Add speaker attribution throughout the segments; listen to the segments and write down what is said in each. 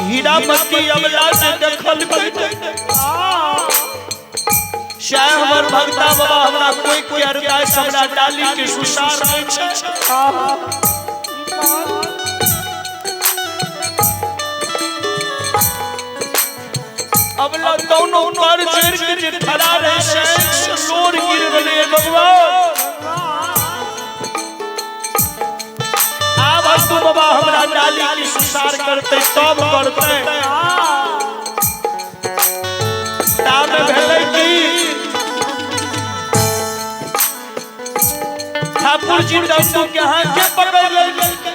Speaker 1: हीरामती अबला से देखल चाहे हमर भगता बाबा हमरा कोई कोई अरदास हमरा डाली के सुसार नहीं छै। अबला दोनों पर जड़ के जे ठड़ा रहे से लोर गिर गेलै भगवान। आब तू बाबा हमरा डाली के सुसार करते तब करते। तामे भेलै की ठाकुर जी डंडू के हाथ के पकड़ लेलकै।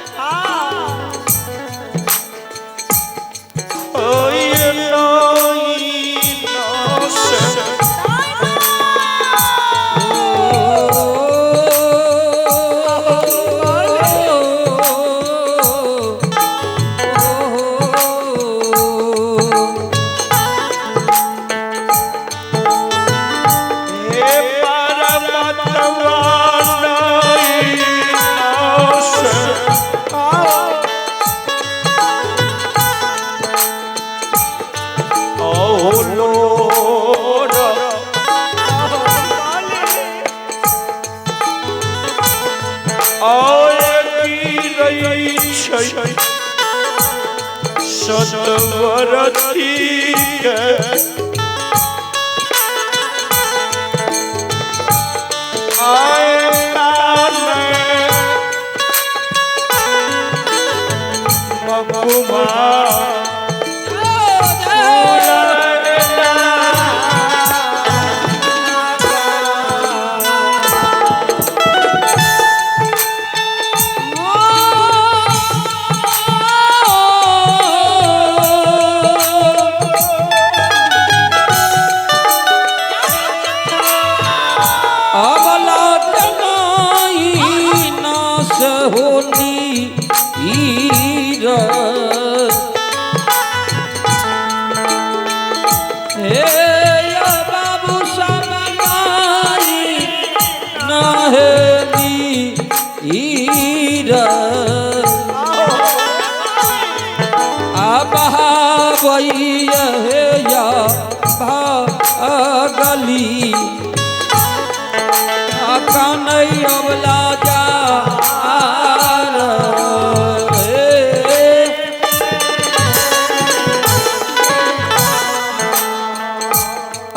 Speaker 1: सतवरती के आए काने मकुमा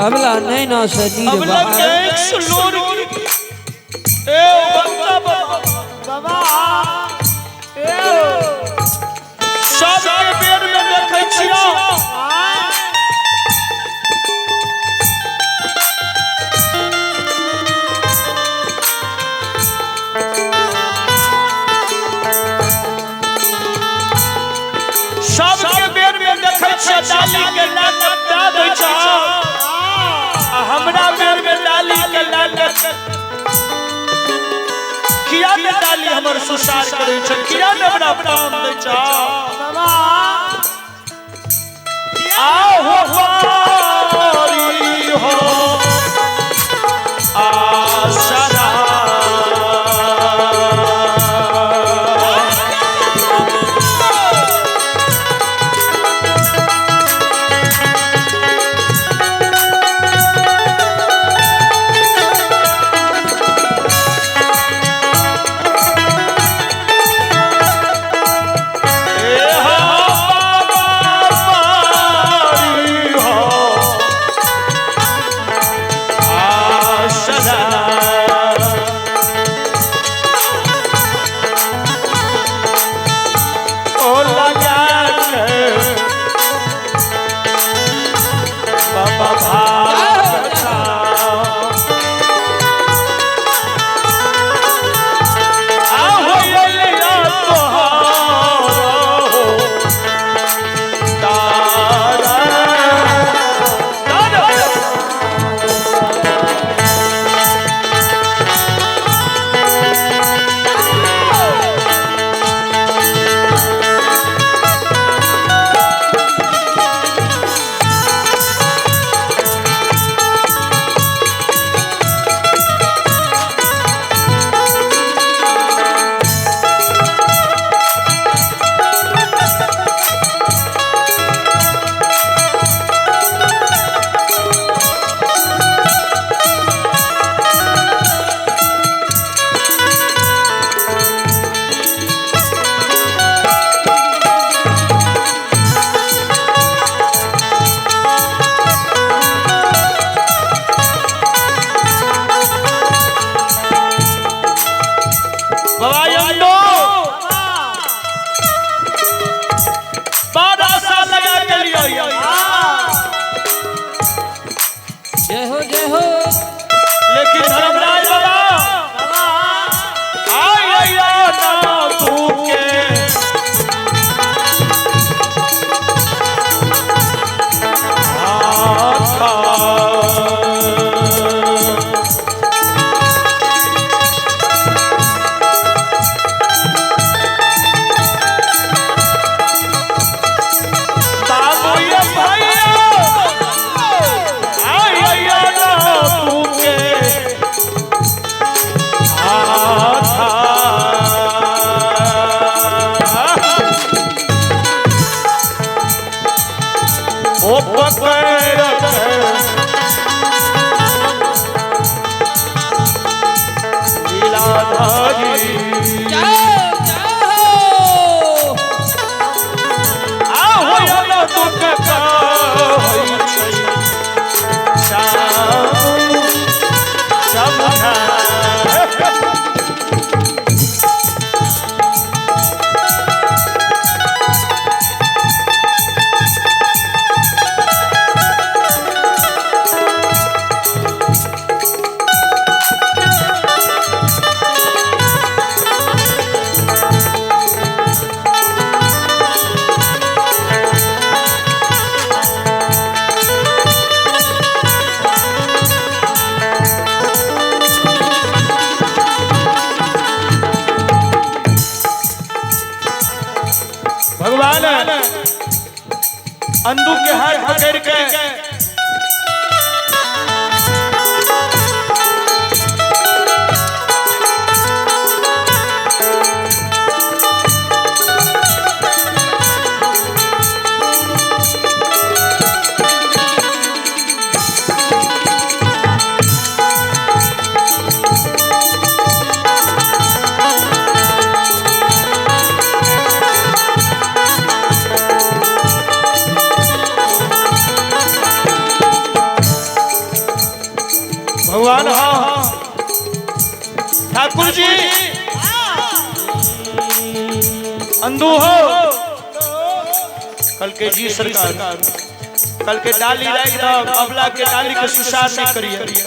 Speaker 2: अबला नैना से नीर
Speaker 1: अबला के लोर ए बाबा
Speaker 3: बाबा ए
Speaker 1: सब के बेर में देखै छियो। सब के बेर में देखै छियो डाली के लाकत दे दै छ। हमरा बेर में डाली के लाकत किया ने डाली हमर सुसार करै छै, किया ने हमरा प्राण दै छै।
Speaker 3: बाबा
Speaker 1: आहो पारी हो आसरा ओ पकड़ लीलाधारी।
Speaker 2: जय जय हो।
Speaker 1: आहो अबला दुख कहै छै श्याम समझा। भगवान अंधू के हाथ पकड़ के भगवान हाँ ठाकुर जी अंधू हो कल के जी सरकार कल के डाली राख दो, अबला के डाली के सुसार नहीं करिए।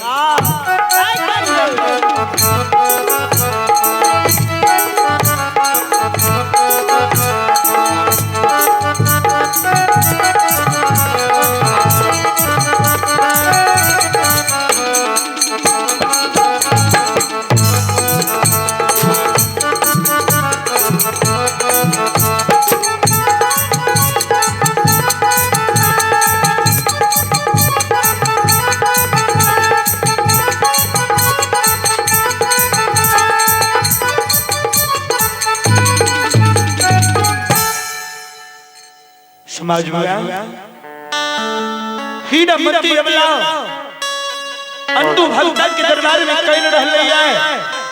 Speaker 1: समाज में हीरा मती अबला अंधू भगत के दरबार में कहीं रहले है।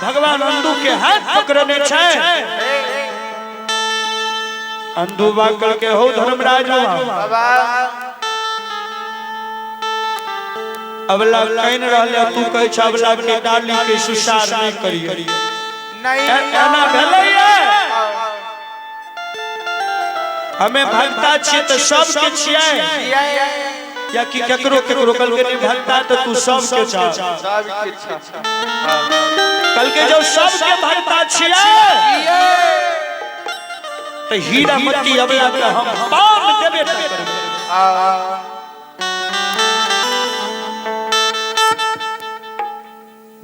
Speaker 1: भगवान अंधू के हाथ पकड़ने छै। अंधू बाकल के हो धर्मराज
Speaker 3: बाबा
Speaker 1: अबला कहीं रहले, तू कहै छ अबला के डाली के सुसार नहीं करिए।
Speaker 3: नहीं
Speaker 1: एना भेलै है। हमें भक्ता छियै तऽ सबके छियै या कि केकरो केकरो? कल के नहीं भक्ता तो तू सबके छा।
Speaker 3: सबके छा।
Speaker 1: कल के जो सबके भक्ता छियै तो हीरा मती अबला के हम पान देबे न करबै।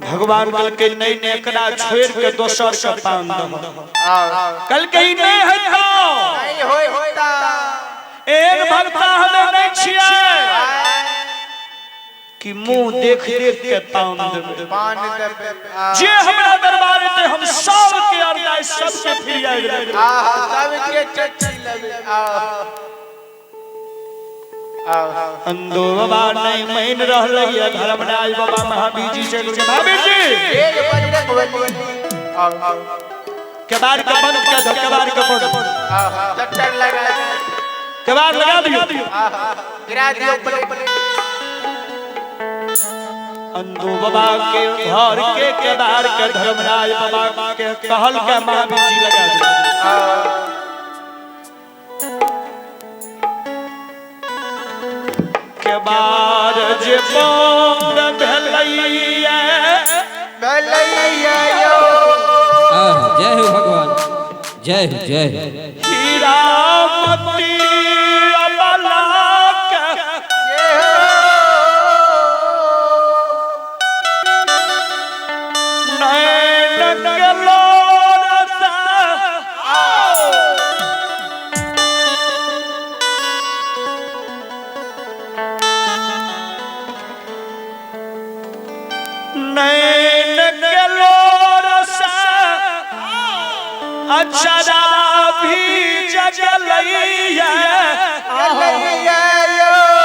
Speaker 1: भगवान कल के नहीं ने एकरा छोड़ के दोसर के पान दह। कल के ही नहीं है तो
Speaker 3: नहीं होता।
Speaker 1: एक भक्ता हमें नहीं छियै कि मुंह देख देख के पान देबै।
Speaker 3: पान देबै।
Speaker 1: जे हमरा दरबार एते हम सबके अरदास सबके फिरिया देबै।
Speaker 3: सबके चच्ची लेबै।
Speaker 1: अंधो बाबा नहीं मान रहलै है। धर्मराज बाबा महावीर जी से महावीर जी
Speaker 3: एक बजरंग बली
Speaker 1: केबाड़ के बंद कर दो, केबाड़ के बंद,
Speaker 3: चक्कर लगा,
Speaker 1: केबाड़ लगा दियो,
Speaker 3: गिरा दियो।
Speaker 1: अंधो बाबा के घर के केबाड़ के धर्मराज बाबा के कहल के महावीर जी लगा दियो। केबाड़ जे बंद भेलैया
Speaker 3: भेलैया यो।
Speaker 2: जय हो भगवान, जय हो जय हो।
Speaker 1: हीरा मती अबला के नैन के लोरसा नैन के लोरसा अक्षरा भी जगलैया
Speaker 3: जगलैया यो।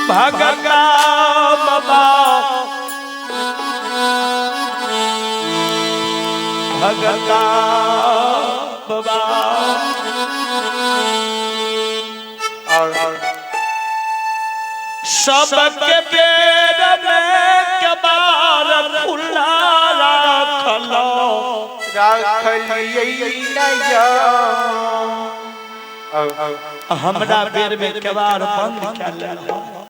Speaker 1: भगता बाबा भगता बाबा
Speaker 3: और
Speaker 1: सबके बेर में कबार खुला राखलो।
Speaker 3: राखलियै नया। और
Speaker 1: हमरा बेर में कबार बंद कर लेलो।